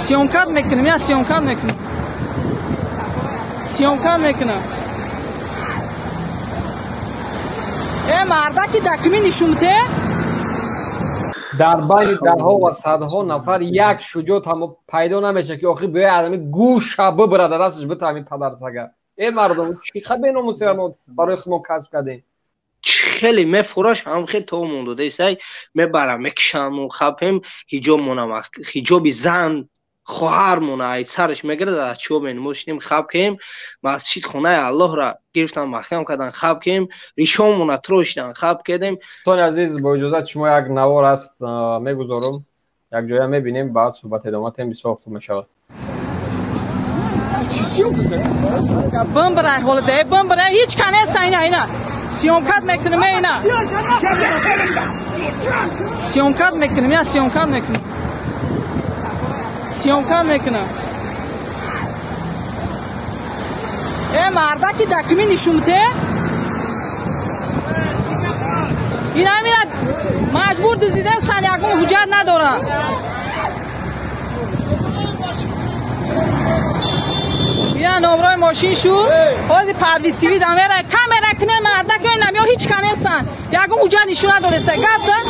Съёмкат мекунем, я съёмкат мекунем. Съёмкат мекунам. Э мардаки документ нишунте? Дар байни даҳҳо ва садҳо нафар як шуҷоат ҳам пайдо намешавад, ки охир биёяд адами гӯша бибарад дасташ бита ҳамин падарсага. Э мардум, чӣ қа беномусиро мо барои худмон касб кардем? Хеле мефураш ҳам хел то монда исай мебарам мекишаму хапем ҳиҷоб монам, ҳиҷоби зан хоҳар мона ай сараш мегирад, аз чо мен мо шинем хаб кем, масҷид хонаи Аллоҳра гирифтан маҳкам кардан, хаб кем, ришомона трошидан, хаб кардем. Дӯстони азиз, бо иҷозати шумо як навор аст, мегузорам, як ҷоя мебинем, баъд суҳбат идома тем, бисёр хуб мешавад. Бамбара ҳолада, бамбара ҳеҷ канеса, ина ина съёмкат мекунем, ина съёмкат мекунем, я съёмкат мекунем, съёмкат мекунам. Э мардаки документ нишунте? Ина мира маҷбур дизидан сан, ягон ҳуҷҷат надорам. Ина номрои мошин шуд, ҳози парвиз ТВ дамера камера кне, мардак ина миё ҳеҷ канестан, ягон ҳуҷҷат нишон надореса, гап зан.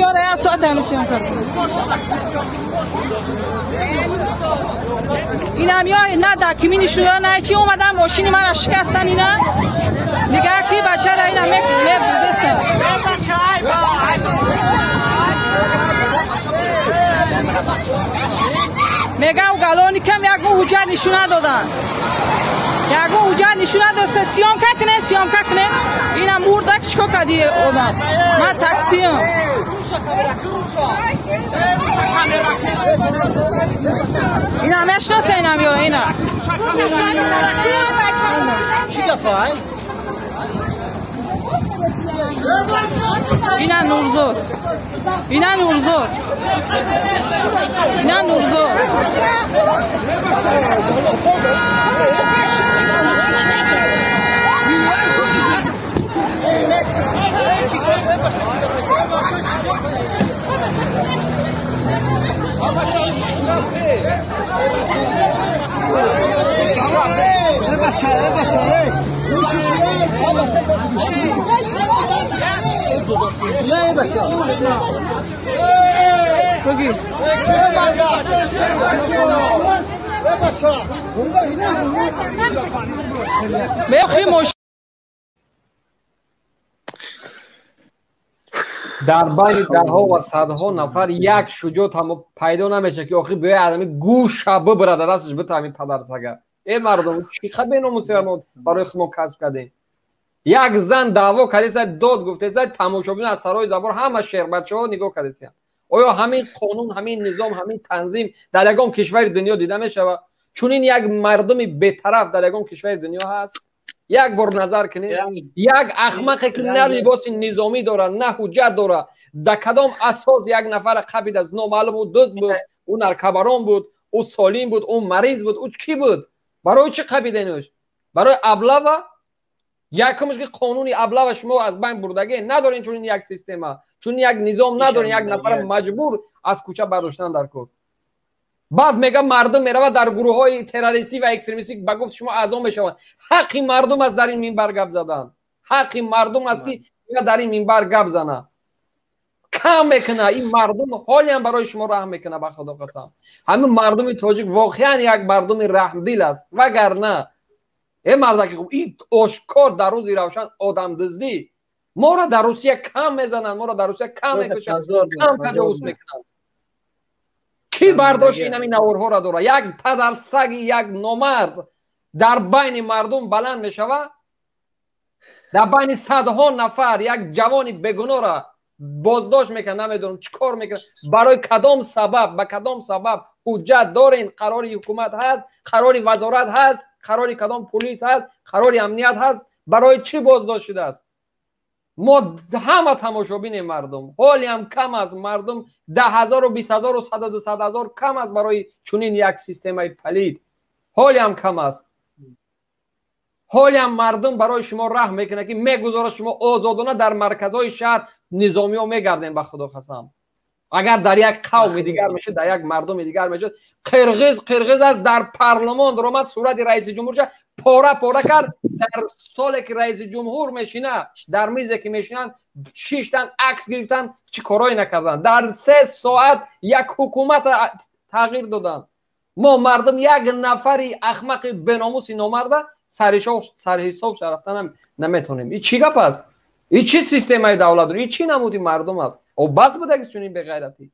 Ёра, я соатам съёмка. Инам ё на документ нишон, на чи, омадан мошини мара шикастан, ина нигаҳ ки бачара ина мебурдестан. Мега угалони кам ягон ҳуҷҷат нишон надодан. Ягон ҳуҷҷат нишон надоста, съёмка кне, съёмка кне. Ина мурдак чикор кади одам? Ман таксиам. Ина мешноса, ина миёра, ина. Ина Нурзод. Ина Нурзод. Ина Нурзод. Дар байни даҳҳо ва садҳо нафар як шуҷоат ҳам пайдо намешавад, ки охир биёяд адами гӯша бибарад дасташ бита ҳамин падарсага. Э мардум, чӣ қа беномусиро мо барои худмон касб кардем? Як зан даъво кардеса, дод гуфтеса, тамошобин аз сарои забор ҳама шербачаҳо нигоҳ кардесиянд. Оё ҳамин қонун, ҳамин низом, ҳамин танзим дар ягон кишвари дунё дида мешавад? Чунин як мардуми бетараф дар ягон кишвари дунё ҳаст? Як бор назар кунед, як ахмақе ки на либоси низомӣ дорад, на ҳуҷҷат дорад, дар кадом асос як нафара қабид аст, номаълум. Ӯ дузд буд, ӯ наркабарон буд, ӯ солим буд, ӯ мариз буд, ӯ кӣ буд? Барои чӣ қабиденуш? Барои облава? Якумш ки қонуни облава шумо аз байн бурдагӣ надорен, чунин як система, чунин як низом надорен, як нафара маҷбур аз кӯча бардоштан дар кор. Баъд мега мардум меравад дар гурӯҳҳои террористӣ ва экстремистӣ ба гуфти шумо аъзо мешаванд. Ҳаққи мардум аст дар ин минбар гап задан, ҳаққи мардум аст ки дар ин минбар гап зана. Кам мекуна ин мардум, ҳолиам барои шумо раҳм мекуна, ба худо қасам. Ҳамин мардуми тоҷик воқеан як мардуми раҳмдил аст, вагарна э мардаки хуб, ин ошкор дар рӯзи равшан одамдуздӣ. Моро дар Русия кам мезананд, моро дар Русия кам мекушанд, кам таҷовуз мекунанд. Кӣ бардошти ин ҳамин наворҳоро дорад? Як падарсаги, як номард дар байни мардум баланд мешавад, дар байни садҳо нафар як ҷавони бегуноҳро боздошт мекунад, намедонам чӣ кор мекунад, барои кадом сабаб, ба кадом сабаб? Ҳуҷҷат дорен? Қарори ҳукумат ҳаст, қарори вазорат ҳаст, Қарори кадом полис ҳаст, қарори амният ҳаст, барои чӣ боздошт шудааст? Мо ҳама тамошобинем мардум. Ҳолиам кам аст мардум, 10 000 20 000 100 200 000 кам аст барои чунин як системаи палид. Ҳолиам кам аст. Ҳолиам мардум барои шумо раҳм мекунад, ки мегузорад шумо озодона дар марказҳои шаҳр низомиҳо мегардем. Ба худо қасам, агар дар як қавми дигар мешуд, дар як мардуми дигар мешуд, қирғиз қирғиз аст, дар парлумон даромад, сурати раиси ҷумҳурша пора пора кард. Дар столе ки раиси ҷумҳур мешина, дар мизе ки мешинанд, шиштан, акс гирифтан, чӣ корое накарданд. Дар 3 соат як ҳукумата тағйир доданд. Мо мардум як нафари ахмақи беномуси номарда сарҳисоб рафтан наметонем. И чӣ гап аст? И чӣ системаи давлатдорӣ? И чӣ намуди мардум аст? О, бас будагист чунин беғайратӣ.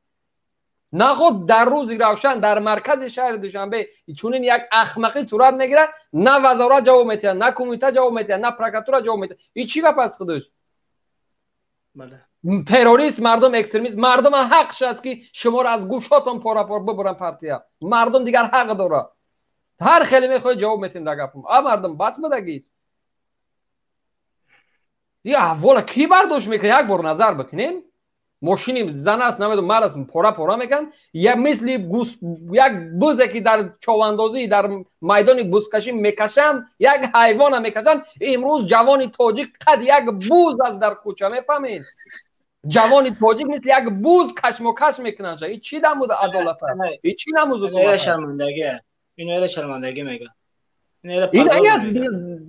Наход дар рӯзи равшан дар маркази шаҳри Душанбе чунин як ахмақӣ сурат мегирад, на вазорат ҷавоб метиҳад, на кумита ҷавоб метиҳад, на прокуратура ҷавоб метиҳад. И чӣ гап аст худаш? Террорист мардум, экстремист мардум ҳақш аст, ки шуморо аз гӯшотон пора пора бибуранд партия. Мардум дигар ҳақ дорад. Ҳар хеле мехоҳед ҷавоб метиҳем дар гапам. А мардум, бас будагист. И аҳвола кӣ бардошт мекунад? Як бор назар бикунем. Мошини зан аст, намедонам, мард аст, пора пора мекунанд, як мисли як бузе ки дар човандозӣ, дар майдони бузкашӣ мекашанд, як ҳайвона мекашанд. Имрӯз ҷавони тоҷик қад як буз аст дар кӯча, мефаҳмед? Ҷавони тоҷик мисли як буз кашмокаш мекунанд. И чӣ намуд адолат аст? И чӣ намуд? Шармандагӣ мегӯяд. Ин аст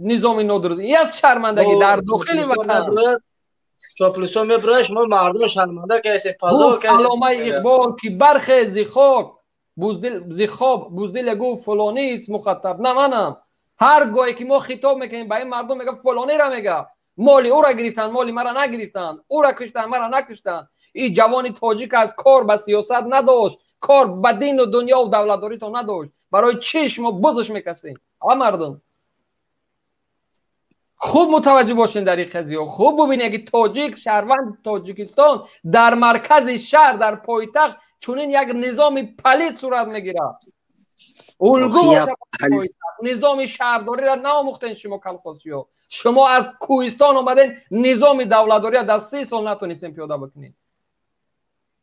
низоми нодуруст, ин аст шармандагӣ дар дохили ватан. Топлисо мебураш, мо мардум шарманда касе. Гуфт Алломаи Иқбол, ки бархез зи хок зи хоб, буздиле гуфт: фалонист мухаттаб, на манам. Ҳар гоҳе ки мо хитоб мекунем ба ин мардум, мега фалонира, мега моли ӯра гирифтанд, моли мара нагирифтанд, ӯра киштанд, мара накиштанд. Ин ҷавони тоҷик аст, кор ба сиёсат надошт, кор ба дину дунёву давлатдоритон надошт. Барои чӣ шумо бузш мекасед? А мардум, хуб мутаваҷҷӯҳ бошед дар ин қазиё, хуб бубинед, ки тоҷик, шаҳрванди Тоҷикистон, дар маркази шаҳр, дар пойтахт чунин як низоми палид сурат мегирад. Улгу низоми шаҳрдориро наомӯхтен шумо, колхозчиё. Шумо аз кӯҳистон омаден, низоми давлатдориро дар 30 сол натонистем пиёда бикунед.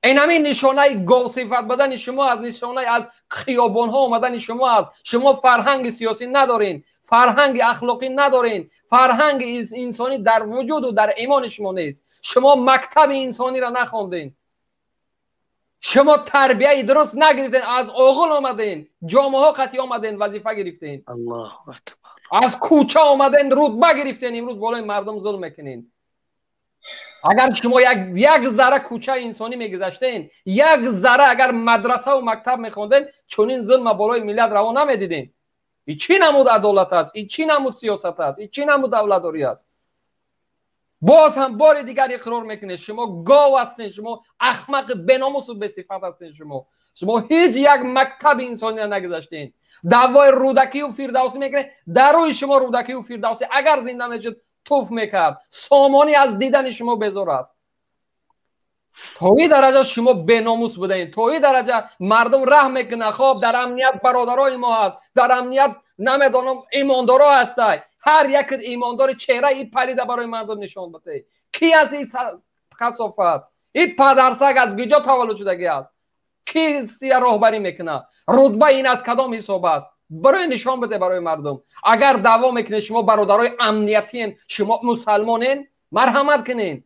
Ин ҳамин нишонаи говсифат будани шумо аст, нишонаи аз хиёбонҳо омадани шумо аст. Шумо фарҳанги сиёсӣ надорен, фарҳанги ахлоқӣ надорен, фарҳанги инсонӣ дар вуҷуду дар имони шумо нест. Шумо мактаби инсониро нахонден, шумо тарбияи дуруст нагирифтен, аз оғил омаден, ҷомаҳо қатъи омаден, вазифа гирифтен. Аллоҳу акбар. Аз кӯча омаден, рутба гирифтен, имрӯз болои мардум зулм мекунен. Агар шумо як зарра кӯчаи инсонӣ мегузаштен, як зарра агар мадрасаву мактаб мехонден, чунин зулма болои миллат раво намедидем. И чӣ намуд адолат аст? И чӣ намуд сиёсат аст? И чӣ намуд давлатдорӣ аст? Боз ҳам бори дигар иқрор мекунед: шумо гов ҳастен, шумо ахмақи беномусу бесифат ҳастен. Шумо ҳеҷ як мактаби инсониро нагузаштен. Даъвои Рӯдакию Фирдавсӣ мекунед. Дар рӯи шумо Рӯдакию Фирдавсӣ агар зинда мешуд, туф мекард. Сомонӣ аз дидани шумо безор аст. То ин дараҷа шумо беномус будаед, то ин дараҷа мардум раҳм мекунад. Хоб, дар амният бародарои мо ҳаст, дар амният, намедонам, имондоро ҳастай. Ҳар як имондори чеҳраи ин палида барои мардум нишон бите. Ки аст ин касофат? Ин падарсаг аз куҷо таваллуд шудагӣ аст? Ки роҳбарӣ мекунад? Рутба ин аз кадом ҳисоб аст? Барои нишон бите барои мардум. Агар даъво мекунед, шумо бародарои амниятиен, шумо мусалмонен, марҳамат кунед.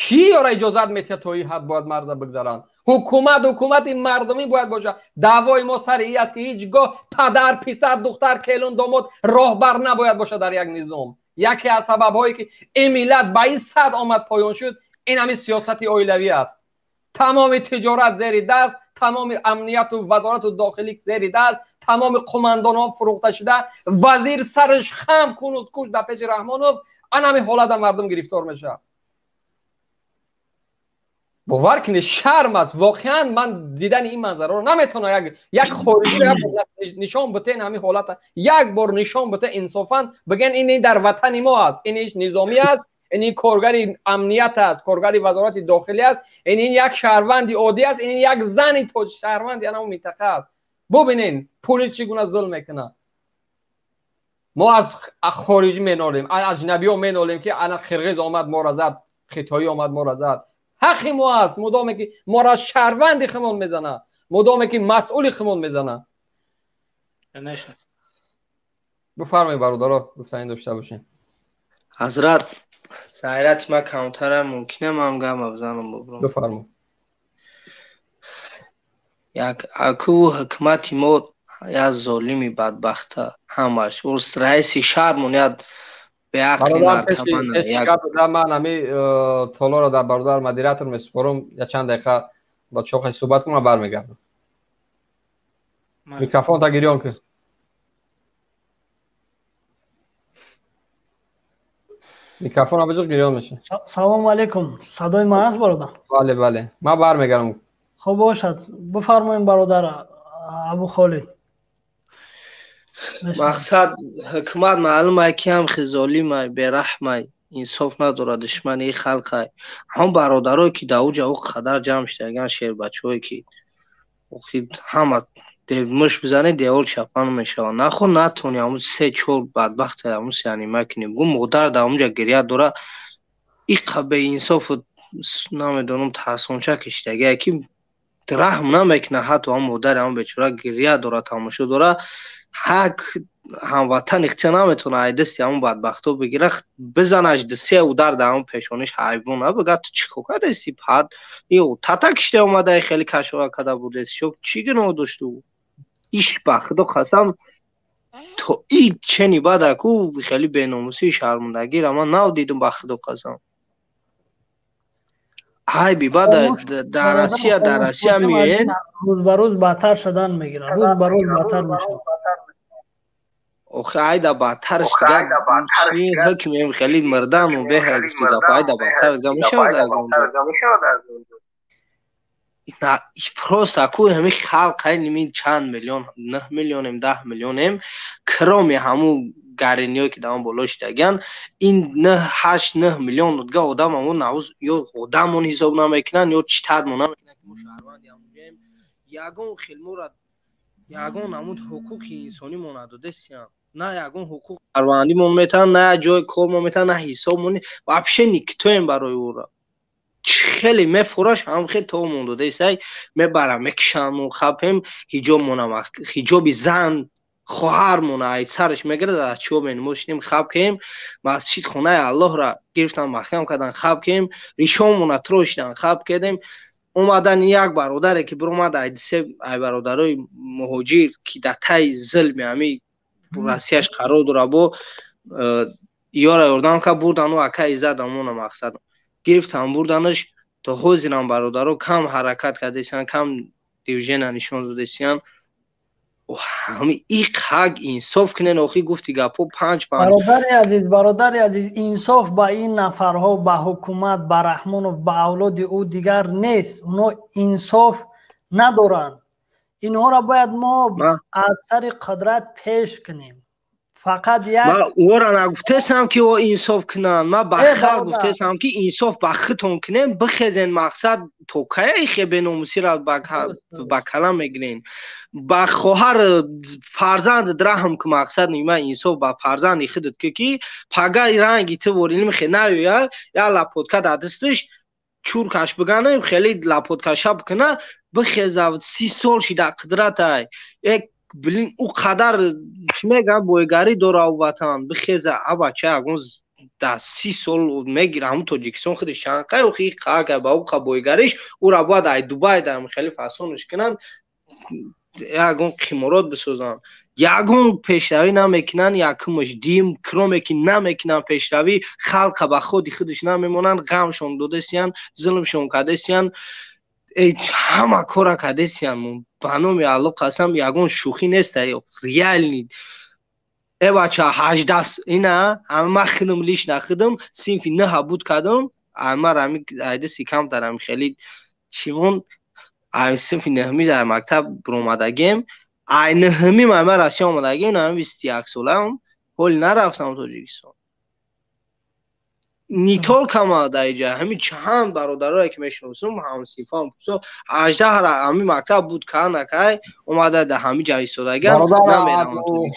Кӣ ёра иҷозат метиҳад, то ин ҳад бояд марза бигзаранд? Ҳукумат ҳукумати мардумӣ бояд бошад. Даъвои мо сари ин аст, ки ҳеҷ гоҳ падар, писар, духтар, келун, домод роҳбар набояд бошад дар як низом. Яке аз сабабҳое ки ин миллат ба ин сад омад, поён шуд, ин ҳамин сиёсати оилавӣ аст. Тамоми тиҷорат зери даст, тамоми амнияту вазорату дохилӣ зери даст, тамоми қумандонҳо фурӯхта шуда, вазир сараш хам кунуз куш дар пеши Раҳмонов. Ан ҳамин ҳолата мардум гирифтор мешавад. Бовар кунед, шарм аст воқеан. Ман дидани ин манзараро наметавонам. Як хориҷиро нишон битен, ҳамин ҳолата як бор нишон бите, инсофан бигӯен: ин дар ватани мо аст, ин низомӣ аст, ин коргари амният аст, коргари вазорати дохилӣ аст, ин як шаҳрванди оддӣ аст, ин як зани тоҷ шаҳрванди анамун минтақа аст. Бубинен пулис чӣ гуна зулм мекунад. Мо аз хориҷӣ менолем, аз аҷнабиҳо менолем, ки ана қирғиз омад моро зад, хитоӣ омад моро зад. Ҳаққи мо аст, мудоме ки моро шаҳрванди худмон мезанад, мудоме ки масъули худмон мезанад. Бифармоед бародаро, гуфтанӣ дошта бошед. Ҳазрат, сайрати ма камтара, мумкина ман гама бизанам бобром? Бифармо. Як аку ҳукумати мо як золими бадбахта ҳамаш. Урс раиси шаҳрмон як беақли наркоман. Ман ҳами толоро дар бародар модератор месупорам, як чанд дақиқа бо чоқе суҳбат кунам, бармегардам. Микрофон та гирён ки. Микрофон абиҷо гирён меша. Салому алейкум. Садои ман аст, бародар? Бале, бале. Ман бармегардам. Хуб бошад. Бифармоем, бародар Абу Холид. Мақсад ҳукумат маълум ай ки ҳам хизолимай, бераҳмай, инсоф надорад, душмани халқай. Ҳам бародарое ки дар уҷа ӯ қадар ҷамъ шудаган, шербачаҳое ки ҳама муш бизанед девор чапан мешаванд. Нахо натони ҳамун се чор бадбахта ҳамун сеанима кунем. Гу модар дар ҳамунҷа гиря дора, иқа беинсофу намедонам таҳсонча кишидагие ки раҳм намекунад, ҳатто ҳам модари ҳам бечора гиря дора, тамошо дора. Ҳак ҳамватан ихча наметавона ай дасти ҳамун бадбахто бигира, бизанаш се удар дар ҳамун пешониш ҳайвон бигӯяд ту чӣ кор кардасти? Пад ё тата кишта омадаи хеле кашора карда бурдест, шо чӣ гуноҳ дошт ӯ? Иш ба худо қасам то и чени баъд аку хеле беномусӣ шармандагиро ман нав дидам, ба худо қасам. Айби баъд дар Россия, дар Россия меоед, рӯз ба рӯз бадтар шудан мегирад, рӯз ба рӯз бадтар мешавад. Охи айда бадтарш дигар чӣ ҳукмем хеле мурдану беҳа гуфти гап, айда бадтар дигар мешавад ягон ҷо. Просто аку ҳамин халқ ҳайними чанд миллион, 9 миллионем, 10 миллионем, кроме ҳамун гариниё ки дар он боло шидагиянд, ин 9, 8, 9 миллион дигар одам ҳамун навз ё одамон ҳисоб намекунанд, ё читадмон намекунанд, ки мо шаҳрванди ҳамунҷоем. Ягон хелмора ягон ҳамун ҳуқуқи инсонимон надодесиянд, на ягон ҳуқуқ шаҳрвандимон метаванд, на ҷои кормон метаванд, на ҳисобмон, вообще никтоем барои ӯра. Хеле мефураш ҳам хел то мондодаисай мебарам, мекишаму хапем ҳиҷобмонам, ҳиҷоби зан хоҳармона ай сараш мегирад, аз чиҳо мо шинем хаб кем, масҷид хонаи Аллоҳра гирифтан маҳкам кардан хаб кем, ришомона трошидан хаб кардем. Омадан як бародаре ки биромад ай се ай бародарои муҳоҷир ки дар таи зулми ҳами Россияш қарор дора, бо ёра ёрдам кард, бурдану ака иззат амона мақсад гирифтан бурданаш. То ҳозирам бародаро кам ҳаракат кардесиян, кам движения нишон додесиян. Ҳами иқ ҳақ инсоф кунен, охи гуфти гапҳо панҷ панҷ. Бародари азиз, бародари азиз, инсоф ба ин нафарҳо, ба ҳукумат, ба Раҳмонов, ба авлоди ӯ дигар нест. Оно инсоф надоранд. Инҳоро бояд мо аз сари қудрат пеш кунем. Фақат як Ман ӯро нагуфтесам ки о инсоф кунанд, ман ба халқ гуфтесам ки инсоф ба худтон кунем, бихезен. Мақсад то кая ихе беномусиро ба калам мегирен? Ба хоҳар фарзандат раҳм ку, мақсад нима инсоф ба фарзанди худат ки, ки пага ранги ту ворилим хе наёяд, як лапотка дар дасташ чуркаш биганем, хеле лапоткаша бикуна, бихеза. 30 сол шида қудратай, як блин ӯ қадар чӣ мегӯям, бойгарӣ дора ӯ ватан, бихеза абача ягон дар 30 сол мегира ҳамун Тоҷикистон худаш чанқай охи қага ба ӯ қа бойгариш ӯра бояд ай Дубай дар хеле фасонаш кунанд, ягон қиморот бисозанд. Ягон пешравӣ намекунанд. Якумаш дим кроме ки намекунанд пешравӣ, халқа ба ходи худаш намемонанд, ғамшон додесиянд, зулмшон кардесиянд, ҳама кора кардесиянд. Ба номи Аллоҳ қасам, ягон шӯхӣ нест, реальный. Э бача, 18 ина ман худам лично худам синфи наҳа буд кардам, ман ами айдаси камтар ами хеле чивон ай синфи наҳми дар мактаб биромадагем, ай наҳми ман Россия омадагем, ами 21 солаам, ҳоли нарафтам Тоҷикистон. Не только ма дар иҷа, ҳамин чанд бародарое ки мешиносум, ҳамсинфам, 18 ҳамин мактаб буд, кар накай омада дар ҳамин ҷа истодагиам.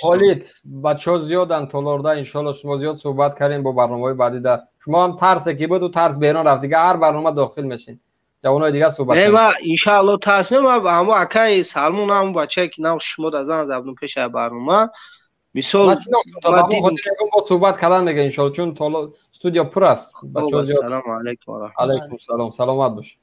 Холид, бачаҳо зиёданд толорда. Иншоалло, шумо зиёд суҳбат кардем, бо барномаҳои баъдида. Шумо ҳам тарсе ки буду тарс берун рафт, дига ҳар барнома дохил мешин, ҷавонои дигар суҳбат. Не, ма иншаалло тарс не, ма ҳамо акаи Салмон, ҳамон бачае ки нав шумо да зан забну пешаи барнома, мисол. Бо суҳбат кардан мега, иншоалло, чун студия пур аст. Салому алайкум. Алайкум салом, саломат бош.